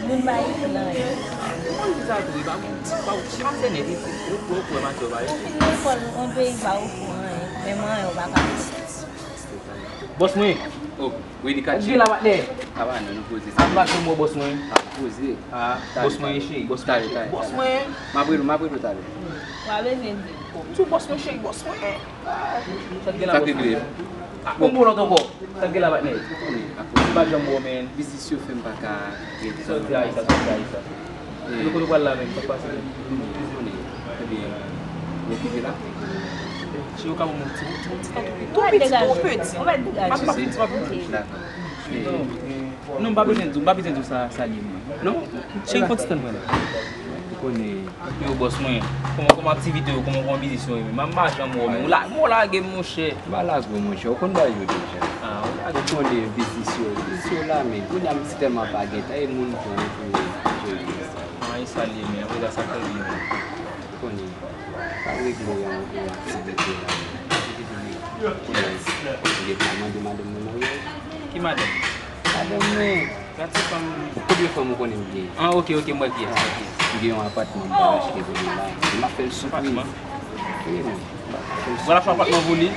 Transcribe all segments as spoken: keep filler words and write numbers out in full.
Moun pa ekri anyen. Moun ki sa tou, e pa moun, pa ou, se pa sè nèt, e, e, ou kwè, ou kwè, matè, ou pa ekri. Ou fin lekòl, yon peyi pa ofri w anyen, menm anyen ou pa ka fè. Bòs mwen. Oh, wi, li ka. Ou gen la, patnè? Ava non, nou poze. Ap mache mwen, bòs mwen. Ap poze. Ah, bòs mwen, cheri, bòs mwen, cheri. Bòs mwen. M ap rele w, m ap rele w talè. Ou pa bezwen di. M di w bòs mwen, cheri, bòs mwen. Ah, sa k gen la, bòs mwen? Ah, bon, bon, lòt ankò. Sa k gen la, patnè? Ou pa janm wè w, men. Biznis yo fè m pa ka rete. Sa w di a, sa, sa w di a, sa. Yo kote w pral la menm, sa k pase menm? Konnen, ebyen, yo kite la. Si yo ka ban m yon ti, ti, ti tan tou piti, tou piti. M ap, m ap vin, m ap vin. Dakò. Non, m pa bezwen di w, m pa bezwen di w sa, sa li ye mwen. Non? Cheri, fè yon ti tann mwen la. Ou konnen. Yo, bòs mwen, kòman, kòman aktivite yo, kòman, kòman biznis yo ye menm? M pa janm wè w, men ou la, men ou lage m, monchè. M pa lage w, monchè, ou konn bagay yo deja. Ah, ou lage m. Ou konnen biznis yo, biznis yo la, men kounye a m si tèlman pa gen tan, e moun pran pou jere biznis sa. Ah, e sa l ye, men, apre sa, sa fè byen, men. Ou konnen, pa regle yon, yon aktivite la, men. Kounye a, m gen pou mande madanm mwen maryaj. Ki madanm? Madanm mwen. Gad ti fanm. Konbyen fanm ou konnen m gen? Ah, ok, ok, m wè kiyès, m wè kiyès. M gen yon apatman m pral achte pou li la. M ap fè l sou pri. Apatman? Wi, men. M ap fè l sou pri. Ou pral achte apatman pou li?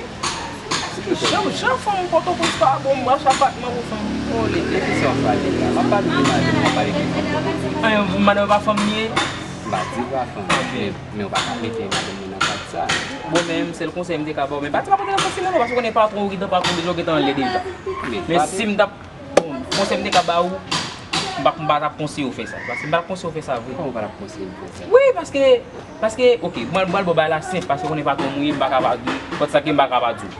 Jan, jan fanm Pòtoprens pa bon, m achte apatman pou fanm. Oh, lele. E kisa w ap pale la? M ap pale de madanm, m ap pale de fanm Pòtoprens. Ah, madanm pa fanm li ye? M pa di l pa fanm, men, men w pa ka mete madanm mwen nan kad sa. Bon, men sèl konsèy m te ka ba w, men pa di m ap rete nan santiman non, paske w konnen patwon ou gentan, patwon deja, w gentan anlè deja. Men si m t ap Bon, konsèy m te ka ba ou, m pa, m pa t ap konseye w fè sa. Paske m pa t ap konseye w fè sa vre. Kòman w pa t ap konseye m fè sa? Wi, paske, paske, ok, mwen, mwen ba w bagay la senp, paske w konnen patwon m ou ye, m pa ka pa di, pòt sa ke m pa ka pa di w.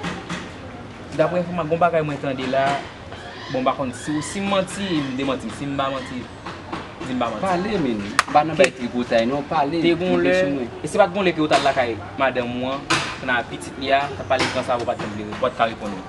Daprè enfòma-, gon bagay mwen tande la, bon, m pa konn si, si m manti, demanti m, si m pa manti, di m pa manti. Pale, men, m pa nan bay tripotay, non, pale, te gon lè, e se pa t gon lè ke w t al lakay madanm ou an, nan pitit li a, t ap pale franse avè w, pa t janm vle, pa t ka reponn li.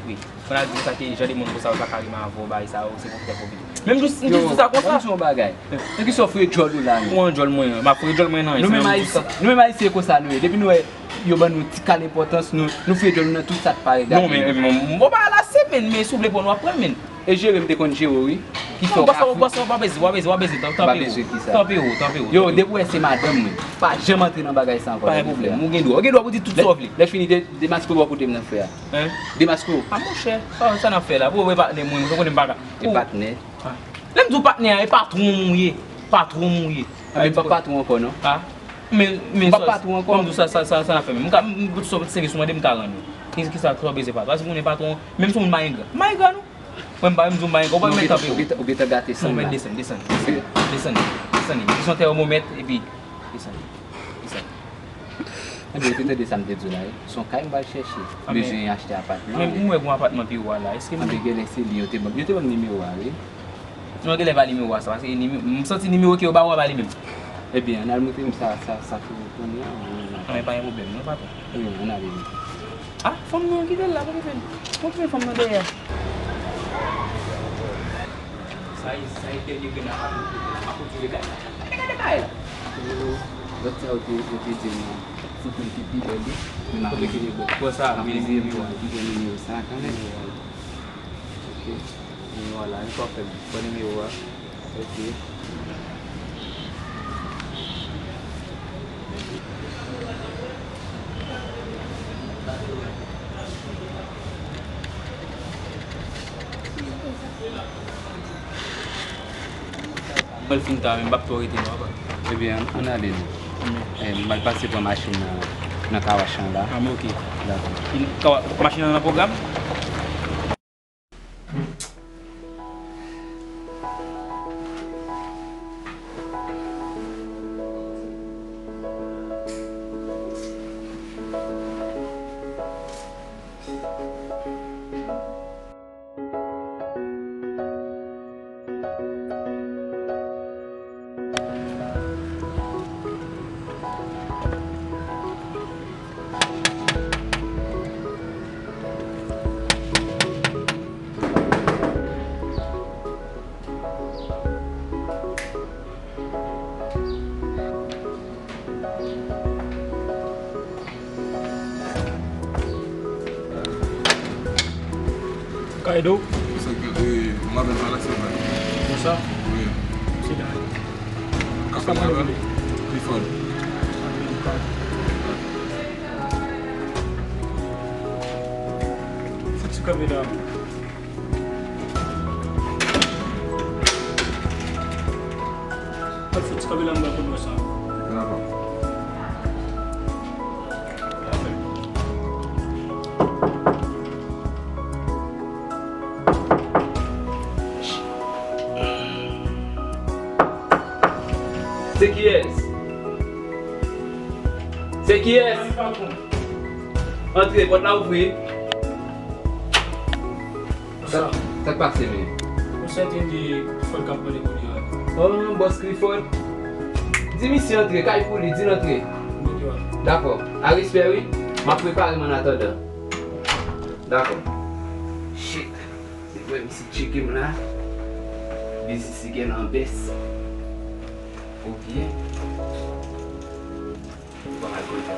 Wi. Fò n al di sa ke jan de moun konsa yo pa ka renmen avè w, bagay sa yo, se pou fè pwofite. Menm jis, m jis di sa konsa. Yo, ban m di yon bagay. Nan ki sa w fouye djòl ou la menm? Ou an djòl mwen an. M ap fouye djòl mwen nan, nou menm Ayisyen, nou menm Ayisyen konsa nou ye. Depi nou wè yo ban nou ti kal enpòtans, nou, nou fouye djòl nou nan tout sa k pa regade nou. Non, men, men, bon, bagay la se, men, men si w vle pran, w ap pran, men. E jere m te konn jere w, wi. Ki sa w ka fè? Non, bòs, bòs, w ap bezwen, w ap bezwen, w ap bezwen, tan-, tanperi w. Tanperi w, tanperi w. Yo, depi w wè se madanm mwen, pa janm antre nan bagay sa ankò. Pa gen pwoblèm, ou gen dwa. Ou gen dwa pou di tout sa w vle. Lè fini, de-, demaske w bò kote m nan fè a. Hein? Demaske w. A monchè, sa, sa n ap fè la? Pou w wè patnè mwen, mwen konnen m pa ka. E patnè? Ah. Lè m di w patnè a, e patwon m ou ye. Patwon m ou ye. A, men m pa patwon ankò, non. Ah. Men, men m pa patwon ankò. Ban m di w sa, sa, sa, sa n ap fè menm. M ka, m, m, sou sèvis ou mande m ka rann ou. Ki, ki sa, sa w bezwen patwon? Paske ou konnen patwon, menm si yon moun pa engra. M pa engra, non. Mwen m pa, m di w m pa engra, ou pa mèt tanperi. Ou gentan, ou gentan gate san m la. Non, men desann, desann, desann, desann, desann. Li se yon tèmomèt, epi, desann, desann. Ebyen, ou te tande sa m te di w la, wi. Se yon kay m pral chèche. M bezwen achte apatman. Men m wè gon apatman pi wo a la. Èske m... Anben, genlè se li yo te ban m. Yo te ban m nimewo a, wi. Non, genlè pa nimewo a sa, paske nime-, m santi nimewo ke yo ba ou a pa li menm. Ebyen, ann al montre m sa, sa, sa ki kounye a. Anben, pa gen pwoblèm, non, patwon. Ebyen, ann ale, wi. Ah, fanm nan, kite l la, pa okipe l. Montre fanm nan dèyè a. Sa e, sa e dènye grenn a pa kontinye gade. Gade, gade bagay la. Lòt sa yo te, yo te di m nan, se pou l te pi bèl, wi. Men m pa kontinye bò. Bon, sa, m ap vin nimewo a, m pran nimewo sa kanmenm. Ok. Nimewo a la, men sa w fè m. Pran nimewo a. Ok. Mwen fin ta, men m p ap twò rete non, papa. Ebyen, ann ale non. Eh, m al pase pran machin nan, nan kawash lan la. Ah, men ok. Dakò. Kawa-, machin nan nan pwogram? Kay do? Sa ki, eh, madanm pa la, se pa. Wi. Misye la. Kafè mwen la. Clifford. Fouti kanpe la. Al fouti kanpe la, m ba kout bò sa. Dakò. Se kiyès? Se kiyès? Antre, pòt la ouvri. Sa, sa k pase, men? Yon sèten de Clifford k ap pale kounye a. Oh, bòs Clifford. Di misye antre, kay pou li, di l antre. Dakò. A respè, wi. M ap prepare m annatandan. Dakò. Shit. Se vre, misye tcheke m la. Biznis li gen nan bès. Oubyen. Bon, al kote.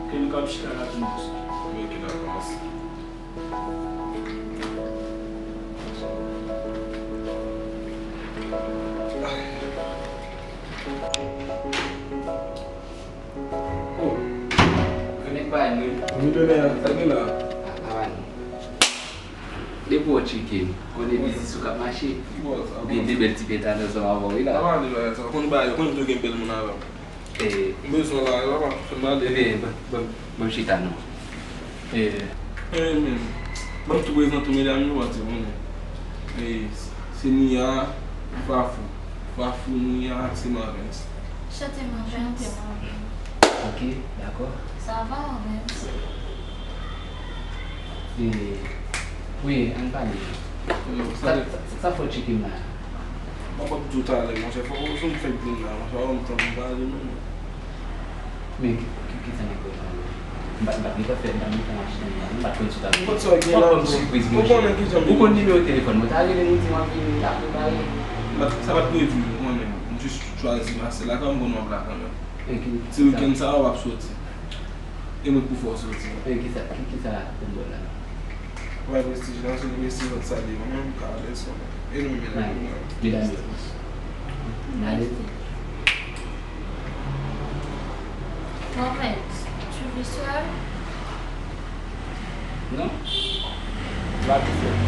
Ke nou kab chita la tou. Wi, ke n ap avanse. Oh, konnen pa nou. Milionè, sa gen la? Ah, pa nou. Depi w tcheke m, konnen biznis ou k ap mache. Ou gen de bèl ti penta nan zòn avè w, wi la. Sa pa de bagay sa. Konnen bagay yo, konnen m toujou gen bèl moun avè m. Eh, m bezwen la, yo pa fè m ale. Ebyen, ban, ban, ban m chita non. Eh. Eh, men, ban m tou prezante w medam yo, pa di konnen. Eh, se Nia, Fafou. Fafou, Nia, se Marvens. Chante, Marvens. Chante, Marvens. Ok, dakò. Sa va, Marvens? Eh, wi, ann pale. Sa, sa, sa fè w tcheke m la? M ap ap di w talè, monchè, fò w janm fè grin la, monchè, w ap tann m pale menm. Men ki, ki, ki sa nèg yo pale? M pa, m pa t gentan fè, m pa t gentan achte anyen, m pa t konn si w t ap vini. Ou konn sa w gen la, ou konn sipriz, monchè. Ou konnen ki jan m ye. Ou konn nimewo telefòn mwen, w ta rele m, ou di m w ap vini, m ta prepare. M pa t, sa pa t previ, ou konnen. M jis chwazi pase lakay w, m konn w ap la kanmenm. Ti wikenn sa a, w ap soti. E mwen k pou fè w soti. E kisa, ki, kisa pou m ba w la? Bay Prestige la, se yon restoran sa li menm, ka alèz sou mwen. E nou menm la. Medam yo. N ale. Mohamed, tu veux seul? Non. M pa tou sèl.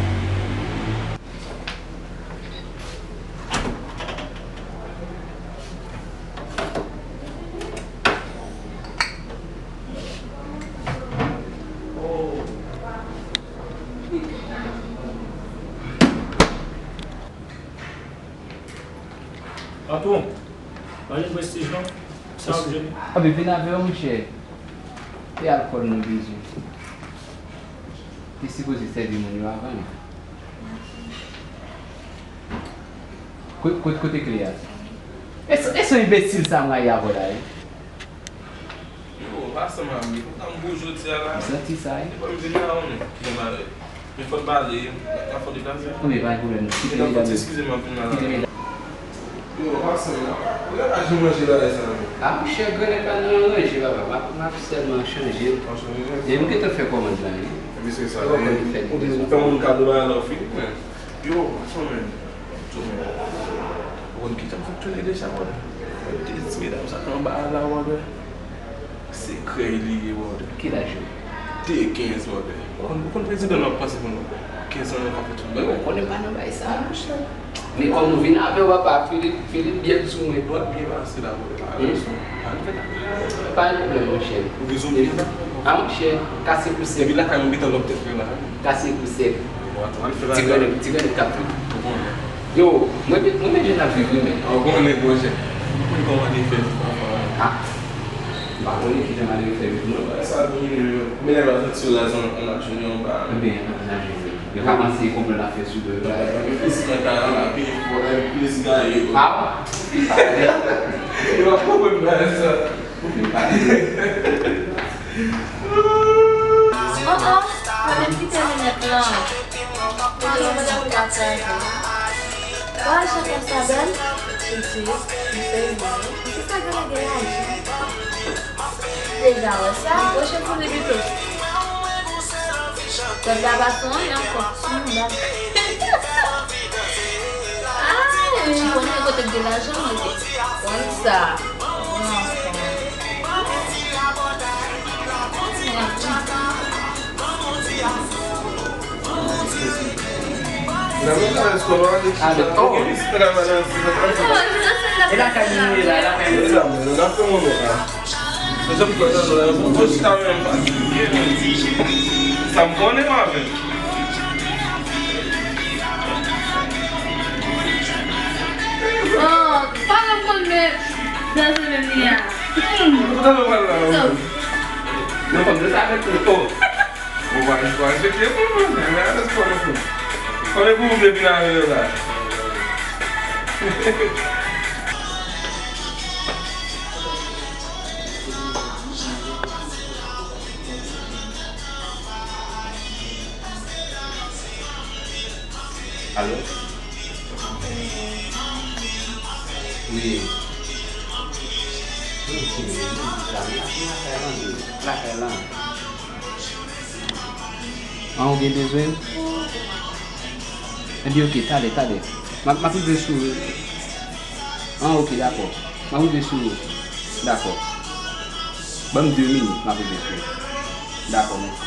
Patwon, pa gen Prestige non? Sa w ap jwenn? Anben, vin avè w, monchè. E alkòl nou bezwen. Li sipoze sèvi moun yo avan l. Ko-, ko-, kote kle a? E s-, e se yon enbesil sa m rayi avè w la, wi. Yo, pa sanm avè m. Kontan m gou jodi a la. M santi sa, wi. Depi m vin la, ou konnen, kijan bagay. Men fò n pale, pa fò deplase. Wi, pa gen pwoblèm. Kite medam yo. Eskize m, m ap vin la. Kite medam. Yo, pa sanm la. Ou gen laj manje bagay sa, non? A, monchè, grannèg pa nan ranje, papa. M ap, m ap sèlman chanje l. W ap chanje l? E m gentan fè kòmand la, wi. Epi se sa, ou fè moun kado bagay la, w fini, men. Yo, pa sanm, men. Ou konn kijan m fonksyone deja, brother. De ti medam sa k anba a la, brother. Sekrè li ye, brother. Ki laj yo? De kenz, brother. Ou konn, ou konn prezidan nou ap panse pou nou. Kenz an, nou ka fè tout bagay. Ou konnen pa nan bagay sa. Men kòm nou vin avè w, papa, Philippe, Philippe byen sou mwen. Lòt byen pase la, brother. Pa gen pwoblèm, monchè. Ou gen zòrèy la? A, monchè, kase pou sèk. Epi lakay nou gentan lòt tèt la. Kase pou sèk. Ti grannèg, ti grannèg k ap viv. Yo, mwen, mwen menm jan n ap viv wi, men. Ou konnen, monchè. Kòman te fè, papa? Ah, m pa konnen kijan malere fè viv non. Sa domine yo. Men lè yo soti yo la, zon an machin yo anba. Ebyen, ann al jwenn yo. Yo ka panse konplo n ap fè sou do yo. Yo plis nan kay la, plis pwoblèm, plis gaye. Ah, bon? Yo pa konprann bagay sa. Oh, oh, pa menm kite linèt lan. Ou al chak fwa sa bèl. Piti, m fè mal. Ki sa gen lè gen lajan? Deja wè sa. Poche pou li pito. Pèp la pa sou anyen ankò. Sou yon bal. Ah, wi, m konnen kote k gen lajan, mwen te konn sa. Sa m konnen m avè. Oh, pa nan konn men danse menm li a. Hmm. Ou ta nan pale la, so. Nan konn danse avèk ou. Oh. Ou pa, ou pa respekte pou mwen, men alèz pou mwen. Kòman pou ou vle vin avè yo la? Alo? Wi. Wi, wi, wi. Lakay lan, wi. Lakay lan. An, ou gen bezwen m? Ebyen, oke, talè, talè. M ap, m ap rive sou ou. An, oke, dakò. M ap rive sou ou. Dakò. Ban m de minit, m ap rive sou ou. Dakò, mèsi.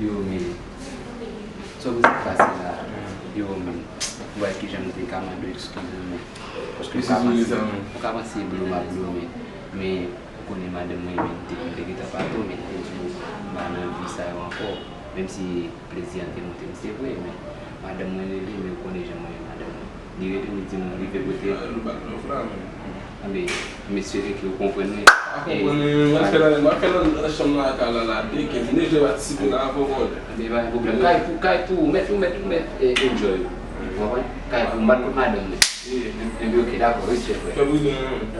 Yo, men, sa w pase la, yo, men, m wè kijan m te ka mande w eskize w, men, paske ou ka panse, ou ka panse blo m ap blo, men, men, ou konnen madanm mwen, men, m te, m te gentan pa tou, men, m te di w, m pa nan vi sa yo ankò, menm si plezi an te moute m, se vre, men madanm mwen rele, men ou konnen jan mwen renmen madanm mwen. Li rele m, li di m, li rive kote. Nou bat lòf la, men. Anben, m espere ke ou konprann mwen. Pa konprann mwen, m ap fè nan, m ap fè nan, nan chanm nan ak la, la, de kenz, m deja patisipe nan avè w. Anben, pa gen pwoblèm. Kay pou, kay pou ou, mèt ou, mèt ou, mèt, e, enjoy ou. Ou konprann? Kay pou ou, m bat kot madanm mwen. Enben, oke, dakò, respè, frè. Fè bri nan men mwen.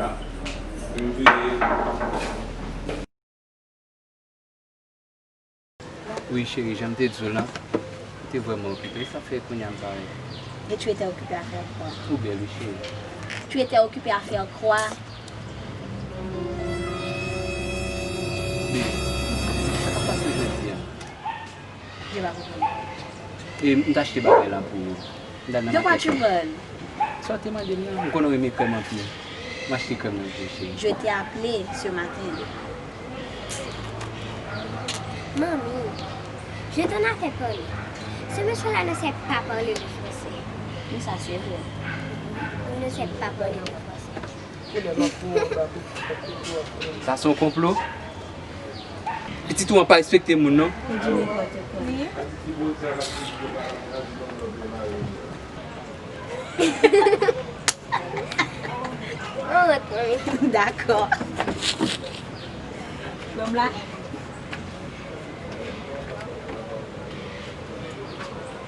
Wi, cheri, jan m te di w lan, m te vrèman okipe. Sa fè kounye a m parèt. Et tu étais occupé à faire quoi? Ou bèl, wi, cheri. Tu étais occupé à faire quoi? Baby, sa k ap pase jodi a? Je pa konprann. E, m t achte bagay la pou ou. De quoi tu parles? Sa w te mande m nan, m konnen w renmen krèm anpil. M achte krèm nan pou ou, cheri. Je t'ai appelé ce matin. Manmi, je t'en avais parlé. Ce monsieur-là ne sait pas parler le français. Oui, ça c'est vrai. Il ne sait pas parler le français. Sa se yon konplo? Pitit ou an pa respekte moun, non? Ou di nenpòt kwa. Dakò. Nonm la.